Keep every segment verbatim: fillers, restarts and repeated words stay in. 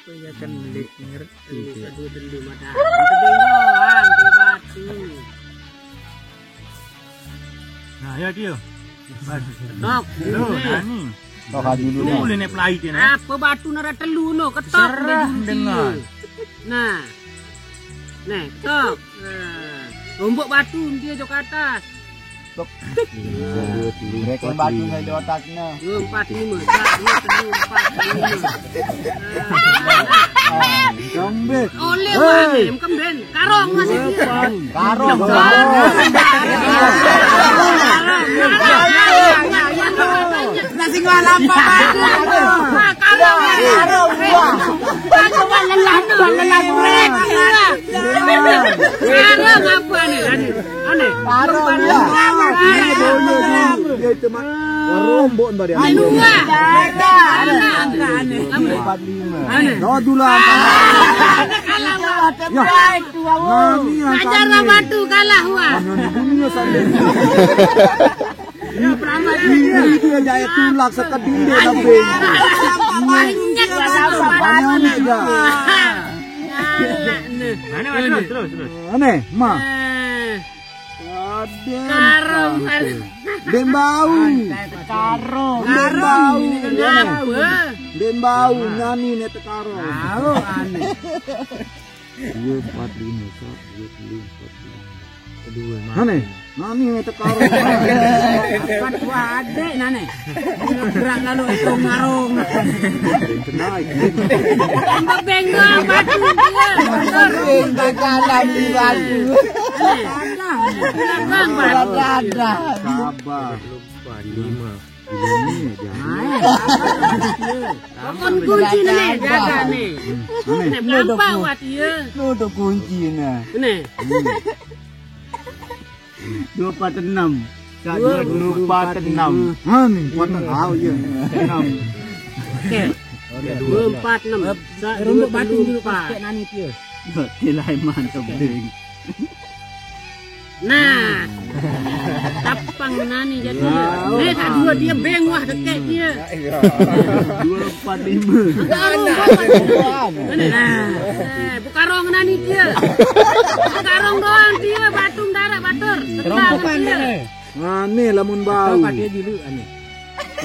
Ya kan, ngerti. Aduh, dulu mata. Itu doang, di batu. Nah, ya dia. Tok, dulu, nah, nih. Tok aja dulu. Dulu nih, pelai dia, nah. Apa batu nara telu, no? Ketok. Serah dengan. Nah. Nih, tok. Nah. Rombok batu dia jok atas. Tok. Mereka batu nggak di otaknya. Dua, empat, lima. Satu, dua, empat, lima. Nah. Kembali. Oleh mana? Kembali. Karong masih dia. Karong. Karong. Nasi ngalam apa? Karong. Karong. Karong. Karong. Karong apa nih? Aneh. Karong. Karong. Dia itu mah. Rombok ntar ya. Anu, ah. Ada. Ada. Ada. Empat lima. Aneh. Nah, dulu angkat. Ya. Nah, ini angkat. Ajar batu kalah, wah. Dunia sampai. Ya, peramal ini. Itu yang jaya tulak sekedinde lebih. Banyak. Aneh, terus, terus, terus. Aneh, mah. Eh. Aden. Karung, karung. Den bau. Karung. Den bau. Ini kan apa? Den bau, nyanyi nih tekarung. Tahu, aneh. Dua, empat, lima, satu, dua, dua, empat, lima. Kedua, mati. Aneh. Nani nih tekarung. Apa tua adek, nane? Gerak lalu itu ngarung. Cenai. Tambah bengong, batu dia. Bengong, kalah di batu. Aneh. Ada. Ada. Sabar. Lupa, lima. Ini aja. Pokon kunci nih, jaga nih. Aneh. Nih, berapa wat iya? Lu udah kunci, nah. Nih. Dua empat enam. Dua empat enam. Nah, nih, kuat tahu ya. Enam. Oke. Dua empat enam. Sa-, dua, batu dulu, empat. Pakai nani, Tio. Tilai mantap, ding. Nah. Tapang nani jadi. Nah, nih, tak dua dia beng, wah, dekek dia. Dua empat lima. Nah. Eh, bukarong nani dia. Bukarong doang dia, batung darah batur. Tenang dia. Aneh, lamun bau. Apa dia dulu, aneh?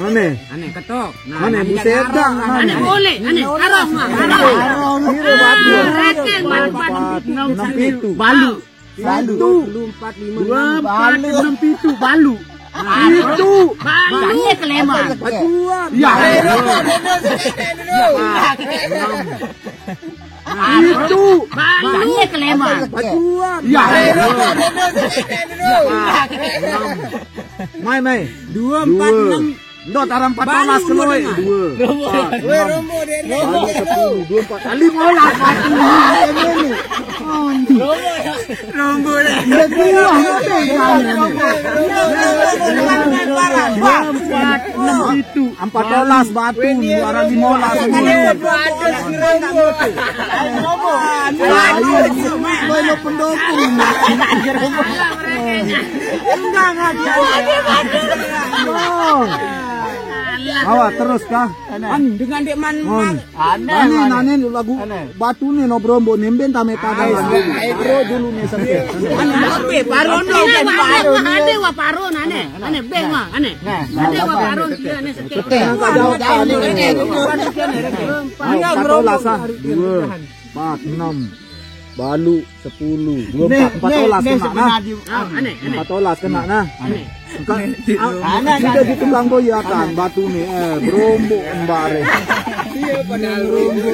Aneh. Aneh, ketok. Nah, aneh, nani buset dah, aneh. Aneh, boleh, aneh. Karong, mah, karong. Karong, gitu, batur. Rekeng, empat, empat, enam, enam, tujuh. Balu. Balu. Dua, empat, lima, enam. Dua, empat, enam, tujuh. Balu. Itu. Balu. Banyak kelema. Bajuan. Ya. Itu. Balu. Banyak kelema. Bajuan. Ya. Mai, mai. Dua, empat, enam. Ndot, arang empat belas. Balu, keluar. Dua. Empat, enam. Balu sepuluh. Dua, empat. Ah, lima belas. Rombo deh. Iya, dua, betul. Dua, empat, enam, itu. Empat belas batu, dua ratus lima belas. Ayo, lo pendukung. Oh. Awas terus kah? An dengan dek man. Aneh, aneh, lagu batu nih, no, Brombo, nemben tame pada. Ayo, bro, dulu nih, sampai. Aneh, apa? Paro, no, kan paro. Ada wa paro, aneh. Aneh, beng, mah, aneh. Ada wa paro, dia, aneh, sekian. Yang kau jawab, aneh. Ayo, kata lah, sah. Dua, empat, enam. Balu, sepuluh. Dua, empat, empat belas kena, nah. Ah, aneh, aneh. Empat belas kena, nah. Aneh. Enggak, ah, aneh, aneh. Kita gitu, Bang Boy, ya kan, batu nih, eh, Brombo, embare. Iya, padahal Brombo.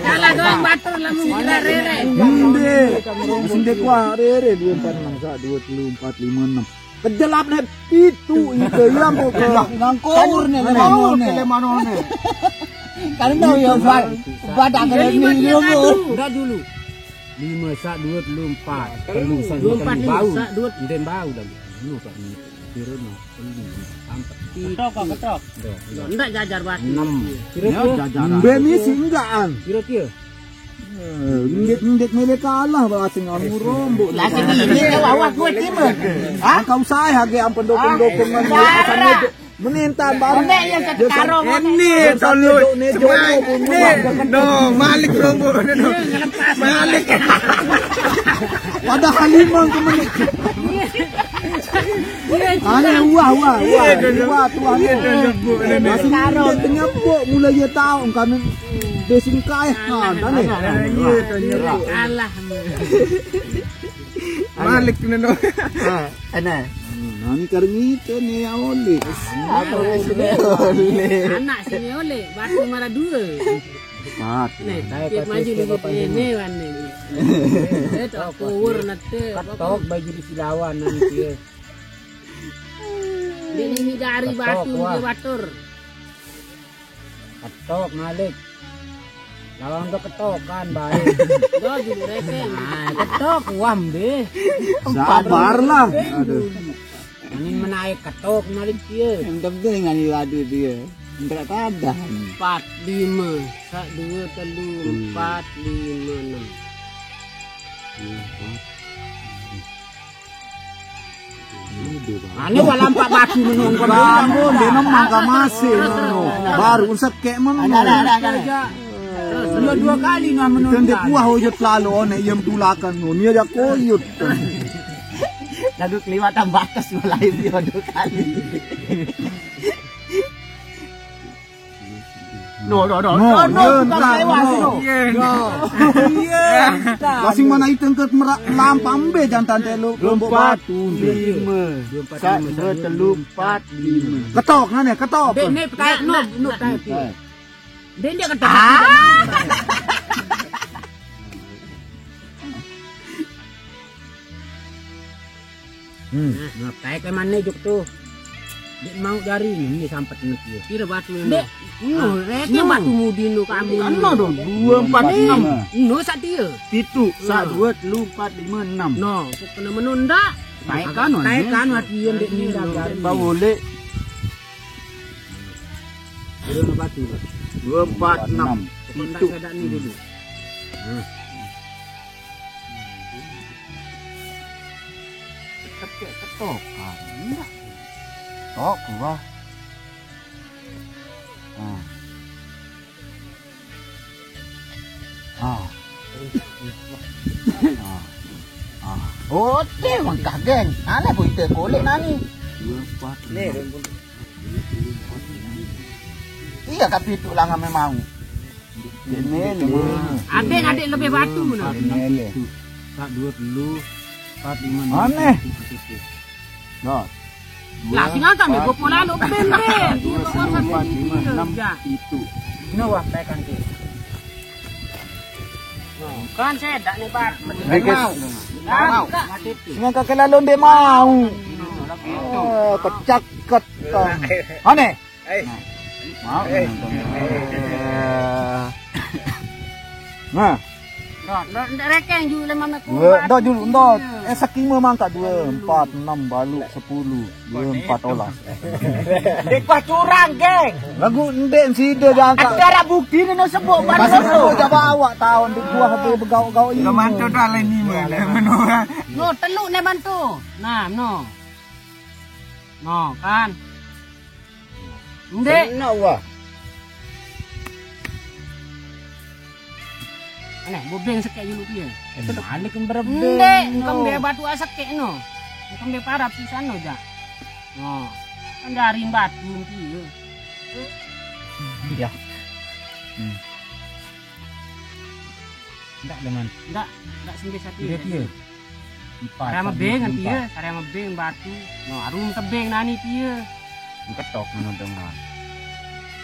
Salah doang batur, lamun gila rere. Ende, sing dekwa rere, dua, empat, enam, satu, dua, telu, empat, lima, enam. Kejelap nih, itu, itu, ya, mau ke. Nang kour nih, lemano nih. Lemano nih. Karena ya, badak. Enggak dulu. Lima, sa, dua, telu, empat. Telu, sa, dua, empat, lima, bau. Sa, dua. Ndek bau dah. Lu, Pak, ini. Turun, no. Telu, empat. Ketok, Pak, ketok. Ndak jajar batu. Enam. Kira-kira. Ya, jajar. Mbak ini sih enggak, an. Kira-kira. Eh, ndik-ndik mele kalah, bahasa ngamuk Rombo. Lah, sini, ini, awak gue, Cima. Hah? Kau saya, hage, ampun, dukung-dukungan, asal ngedek. Menentang baru. Ini tolong. Ini. No, balik rombok. Balik. Padahal lima ke menit. Ane wah, wah, wah. Wah, tuan. Masih nyebuk, mulai dia tahu kan. Dia singkai. Ha, dah ni. Iya, tanya. Kalah. Balik ni no. Ha, ana. Nani kareng itu ni ya oleh. Apa sini oleh? Anak sini oleh. Batu marah dua. Mat. Ni, dia maju lagi. Ni, ni, ni. Eh, tak power nanti. Ketok baju di silawan nanti. Dia ni dari batu dia batur. Ketok malik. Lawan ke ketokan baik. Dah julu rekeng. Ah, ketok wam deh. Sabarlah. Aduh. Angin menaik ketok malik dia. Yang penting angin ladu dia. Enggak ada. Empat, lima. Satu, dua, telu, empat, lima, enam. Ane wala empat batu menunggu. Bangun, dia memang gak masih. Baru sekek menunggu. Ada, ada, ada, ada. Dua, dua kali nah menunggu. Kan dia kuah ojot lalu, onek yang tulakan. Ni aja koyut. Lagu keliwatan batas mulai dia dua kali. No, no, no, no, no, bukan lewat, no. Iya. Masing mana itu ke merak lampam be jantan telu lombok batu. Lima. Satu, dua, telu, empat, lima. Ketok, mana? Ketok. Dek, ni, kayak, no, no, kayak. Dek, dia ketok. Hmm. Nah, nah, kayak ke mana juk tu? Dia mau dari ni, ni sampai ni dia. Kira batu ni. Dek, no, reke batu mudi no kami. Kan no dong, dua, empat, enam. No, satu dia. Pitu, satu, dua, telu, empat, lima, enam. No, kena menunda. Naik kan, naik kan, mati yang dek ni dah. Bawa boleh. Dua, empat, enam. Pitu. Saya dah ni dulu. Nah. Ketok, ketok. Ah, enggak. Tok, gua. Ah. Ah. Ah. Ah. Oh, dia mengkah, geng. Aneh pun itu boleh nani. Dua, empat, enam. Iya, tapi itu lah nggak memang. Ini, ini. Adik-adik lebih batu mana? Ini. Empat, dua, telu, empat, lima, enam, tujuh, tujuh. Nah. Lah, sing angkat, empat, gua pola lu, ben, ben. Dua, telu, empat, lima, enam, pitu. Ini wah, tekan ke. Kan saya tak ni, Pak. Rekes. Mau. Mau. Sing angkat ke lalu dia mau. Eh, kecak, kecak. Aneh. Eh. Maaf, eh. Nah. Nah, ndak rekeng ju lima meku. Dua, ndak julu, ndak. Eh, saking memangkat dua, empat, enam, balu, sepuluh. Dua, empat olah. Dek kuah curang, geng. Lagu ndek sida jangka. Ada bukti ni no sebut mana sebut. Coba awak tahu ndek kuah habis begauk-gauk ini. Lo mantu dah lain ni mana menurut. No, teluk ni bantu. Nah, no. No, kan. Ndek. Kena wah. Aneh, bobeng sekek dulu dia. Eh, balik ke berebeng. Ndek, engkau dia batu asekek no. Engkau dia parap di sana aja. No. Kan jarin batu dia. Ya. Hmm. Ndak dengan. Ndak, ndak sendiri satu. Dia dia. Empat. Karya mebeng nanti ya, karya mebeng batu. No, arum tebeng nani dia. Ketok menudung kan.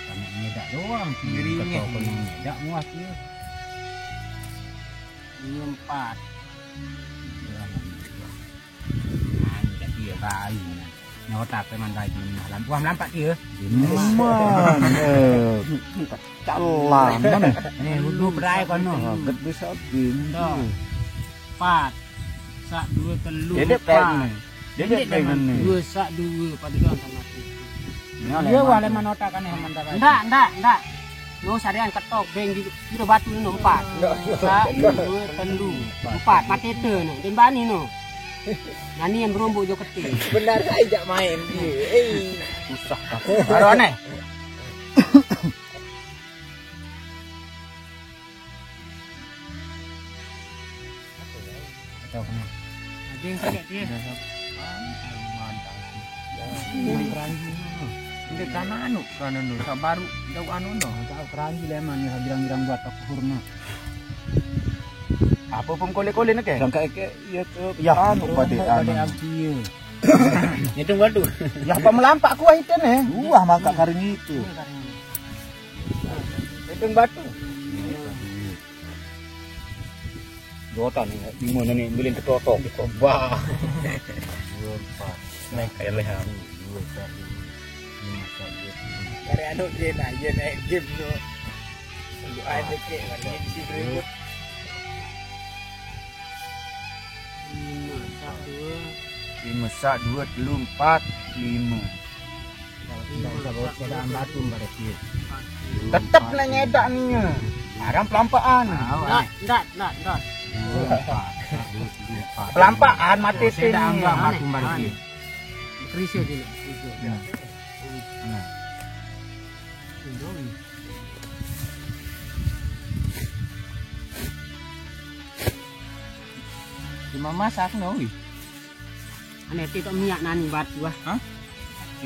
Kami nyedak doang. Dirinya. Ketok kami nyedak muah dia. Ini empat. Nah, dia bayi. Nyawa tak pernah lagi malam. Wah, melampak dia. Mantap. Calang mana? Ni, hudu berai kono. Agak bisa bin. Dah. Empat. Sak dua telu. Dia empat. Dia pengen ni. Dua sak dua pada dah sama tu. Dia wale manota kan yang mantap. Ndak, ndak, ndak. Lo sarian ketok beng di kira batu ni empat. Sak dua telu. Empat. Mati tu ni. Dia bani no. Nani yang berombok jo kecil. Benar saya jak main dia. Eh. Susah. Baru aneh. Ada yang sakit dia. Mantap. Yang keranji dulu. Ini kan anu, kan anu, sabaru jauh anu no. Tahu keranji leman ya, girang-girang buat aku hurna. Apa pun kole-kole nak? Sangka eke, iya tu. Ya, anu, anu, pada anu. Hitung batu. Ya, apa melampak kuah itu nih? Wah, mangkak karing itu. Hitung batu. Jota nih, di mana nih, bilin ketotok. Bah. Naik kayak leha. Dari anu dia nah, dia naik game tu. Tunjuk aja ke, lagi si berikut. Lima, satu. Lima, satu, dua, telu, empat, lima. Ndak usah bawa sepedaan batu, ndak ada kiri. Tetep nanya edak ni. Arang pelampaan. Ndak, ndak, ndak, ndak. Dua, empat. Satu, dua, empat. Pelampaan mati. Saya dah anggap batu, ndak ada kiri. Kerisik dia, kerisik. Ya. Nah. Cuma masak no, wi. Ane ti tok minyak nani batu ah. Hah?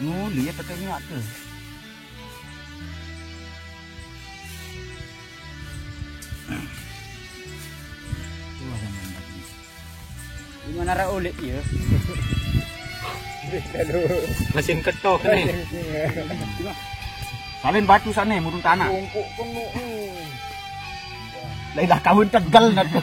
Ngulu ya pakai minyak tu. Gimana ra ulik ya? Mesin ketok ni. Salin batu sana, murun tanah. Bungkuk penuh. Lailah kawin tegal nak tu.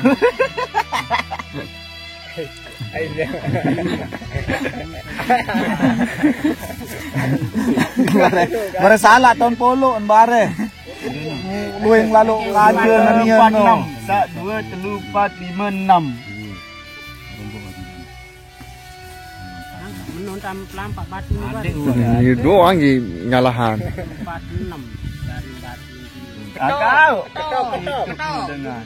Bare, bare salah tahun polo bare. Lueng lalu raja nanian no. Empat, enam. Satu, dua, telu, empat, lima, enam. Menonton pelampak batu ni kan. Ini doang di ngalahan. Empat, enam dari batu ni. Ketok, ketok, ketok,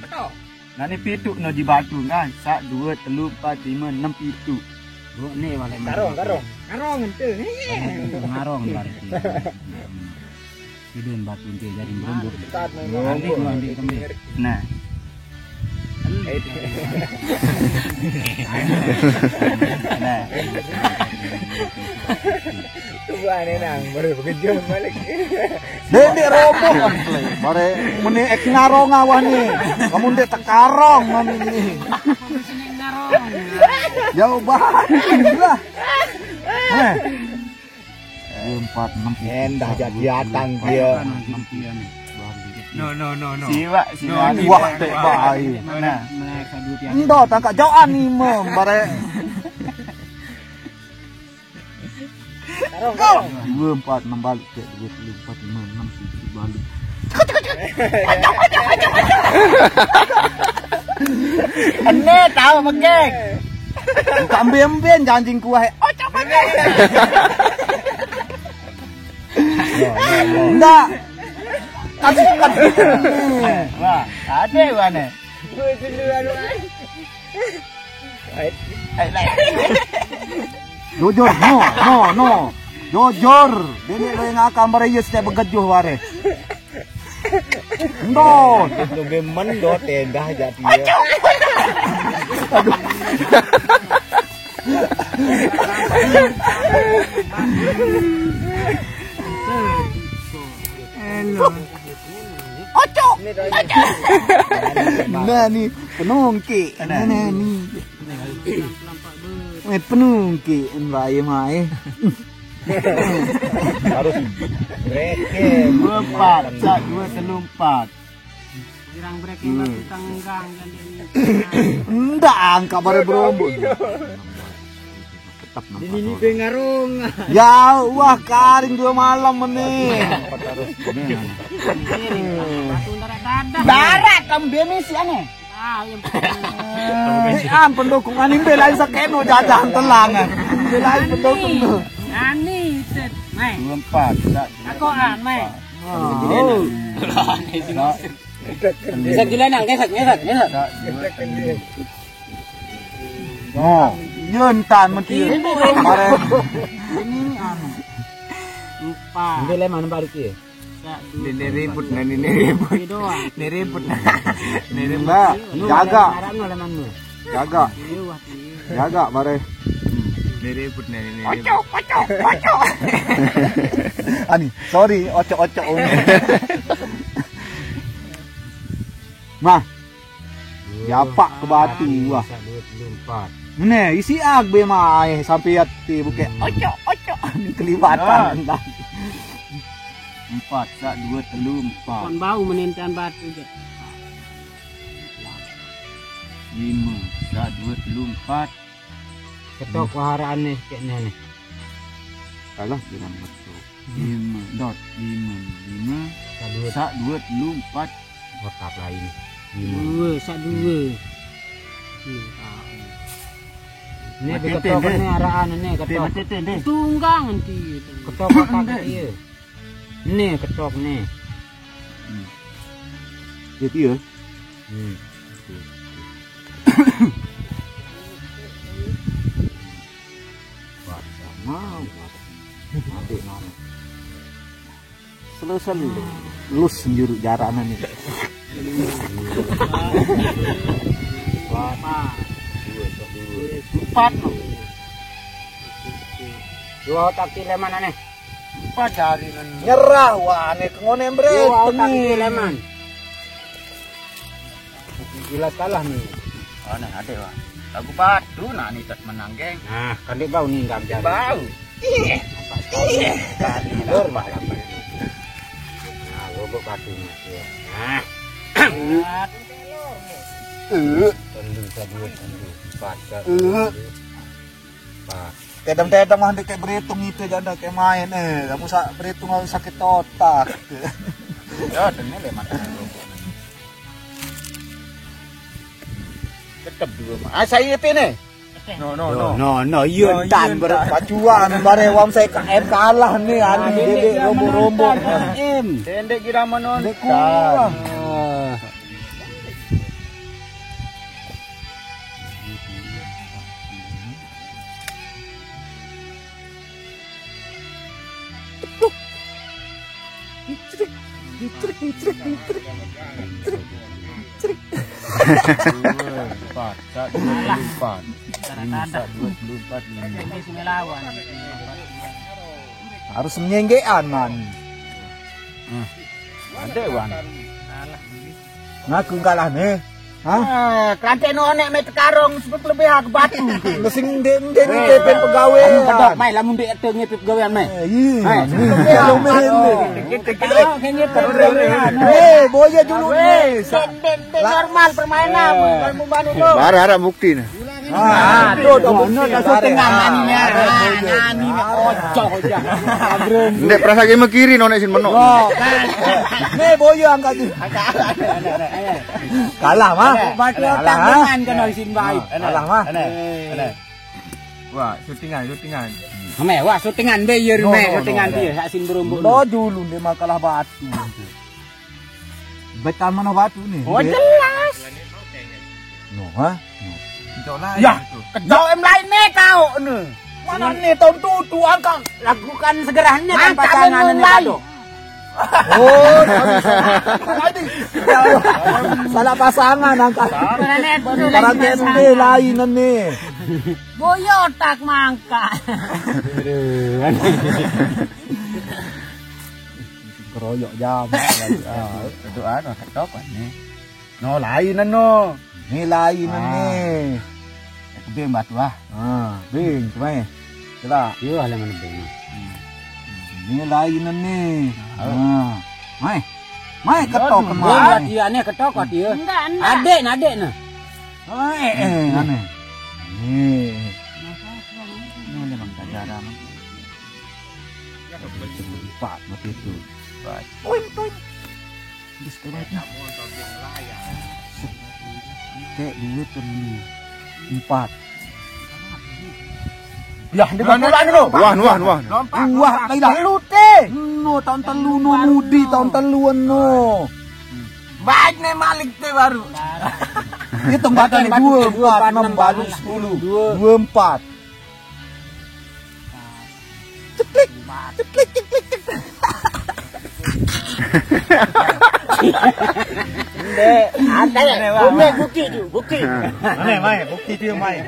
ketok. Nah, ni pitu no di batu kan. Satu, dua, telu, empat, lima, enam, pitu. Dua ni balik. Karong, karong. Karong ente. Ngarong berarti. Sidin batu ente jadi berembuk. Nanti gua ambil kembali. Nah. Nah. Coba ni nang, baru bekerja balik. Dek, dek roboh. Bare meni ek ngarong awak ni. Kamu dek tekarong mami ni. Jauh banget lah. Eh. Empat, enam, endah jadi datang dia. No, no, no, no. Siwak, siwak. Wah, tek bahai. Mana? Endo tangkap jauh ni mem bare. Dua, empat, enam balik. Kayak dua puluh empat, lima, enam, tujuh balik. Ene tahu mekeng. Bukan ben-ben janjing kuah. Oh, coba deh. Enggak. Kasih, kasih. Wah, ada mana? Gue dulu anu. Jujur, no, no, no. Jujur. Dene lo yang akan bare yes te begejuh ware. Ndo. Lebih mendo tendah jadi ya. Aduh. Hello. Ocok. Nah ni penungki. Nah ni. Eh, penungki, mbak, ya, mai. Harus break. Dua, empat. Satu, dua, telu, empat. Girang break yang batu tanggang, jadi ini. Ndak, angka bare berombol. Tetap nampak. Ini, ini orang. Pengarung. Ya, wah, karing dua malam ini. Batu darat dadah. Darat, kamu bemi sih, aneh. Ah, yang Eh, am pendukung ani belain sakeno jajan telangan. Belain pendukung tu. Nani, set. Mai. Dua empat, tak. Aku an, mai. Oh. Bisa gila nang, ngesek, ngesek, ngesek. Tak, dua, tiga. Oh. Yo, entan mesti. Ini anu. Empat. Ambil mana balik ya? Ini ribut, nah, ini ribut. Ini doang. Ini ribut, nah. Ini ribut. Mbak, jaga. Jaga. Jaga, bare. Ini ribut, nah, ini ribut. Ocok, ocok, ocok. Ani, sorry, ocok, ocok. Mah, japak ke batu, wah. Satu, dua, tiga, empat. Nih, isi ag be mai sampai ati buke. Hmm. Ocok, ocok. Ini kelibatan. Ah. Empat, satu, dua, telu, empat. Kon bau menentean batu je. Lima, satu, dua, telu, empat. Ketok wahara aneh kayaknya nih. Kalah dengan betul. Lima, dot, lima, lima. Satu, dua, telu, empat. Lengkap lain. Lima. Dua, satu, dua. Ini ketok ini araan ini ketok. Tunggang nanti. Ketok otak dia. Ini ketok nih. Hmm. Jadi ya. Hmm. Wah, mau. Nanti mana? Selesai lu. Lus juru jaranan nih. Empat lo. Dua otak kiri mana nih? Empat jari nih. Nyerah wah nih kengone bre. Dua otak kiri mana? Gila kalah nih. Oh, nih ada wah. Lagu batu nah nih tak menang geng. Nah, kan dia bau nih enggak jadi. Bau. Iya. Lur malam ini. Nah, gua batu nih ya. Nah. Eh. Tendu satu, tendu. Empat, satu, eh. Empat. Tedang-tedang mah kayak berhitung itu janda kayak main eh. Kamu sa berhitung harus sakit otak. Ya, tenang deh mata. Tetep dua mah. Ah, saya P nih. No, no, no. No, no, no, iya, entan, ber- pacuan, bare wam saya K M kalah nih, anu, dede, rombo-rombo. M. Pendek kira menonton. Kurang. Ah. Ngicrik, ngicrik, ngicrik, ngicrik, ngicrik, ngicrik. Dua, empat, satu, dua puluh empat. Ini satu, dua puluh empat, ini. Ini sini lawan. Harus menyenggean, man. Hmm. Ada, Wan. Ngaku kalah nih. Hah? Eh, kantek no nek met karong sebut lebih aku batu. Lu sing ndek ndek ni kepen pegawe. Kedok mai lamun ndek ate ngepe pegawean mai. Eh, iya. Mai. Lu main. Kene kene. Eh, boya dulu ni. Den den den normal permainan. Kamu manu lo. Bara harap bukti ni. Ah, tu tu bukti. Ono tak setengah nani ni. Nani ni ojo ojo. Ndek perasa game kiri no nek sin menok. Ni boya angkat tu. Kalah mah. Batu otak dengan kena isin baik. Kalah mah. Wah, syutingan, syutingan. Ame, wah syutingan be ye rume syutingan dia sak sin berumbu. Lo dulu dia mah kalah batu. Betan mana batu ni? Oh jelas. No, ha? Ya, kejauh em lain ni kau ni. Mana ni tahun tu tu angkat. Lakukan segera ni kan pasangan ni lain. Oh, sorry, sorry. Salah pasangan angkat. Sekarang kente lain ni. Boyotak mangka. Keroyok jam. Itu anu ketok ni. No lain no. Ni lain ni. Aku bing batu ah. Ha, bing cuma. Coba. Yo ale mana bing. Ni lain ni. Ha. Mai. Mai ketok kemai. Iya ni ketok dia. Enggak, enggak. Adik, adik nah. Hai, eh, aneh. Ni. Ni memang tak jarang. Empat mati tu. Empat. Poin, poin. Di sekolah ni. Tek dua telu. Empat. Ya, dia berpulang tu. Wah, wah, wah. Lompat. Wah, lompat. Telu te. No, tahun telu no mudi, tahun telu no. Baik ni malik te baru. Hitung batang ni, dua, empat, enam, baru sepuluh. Dua, empat. Ceklik, ceklik, ceklik, ceklik. Dek, ada ya? Bukti, bukti tu, bukti. Mana, mana? Bukti tu yang mana?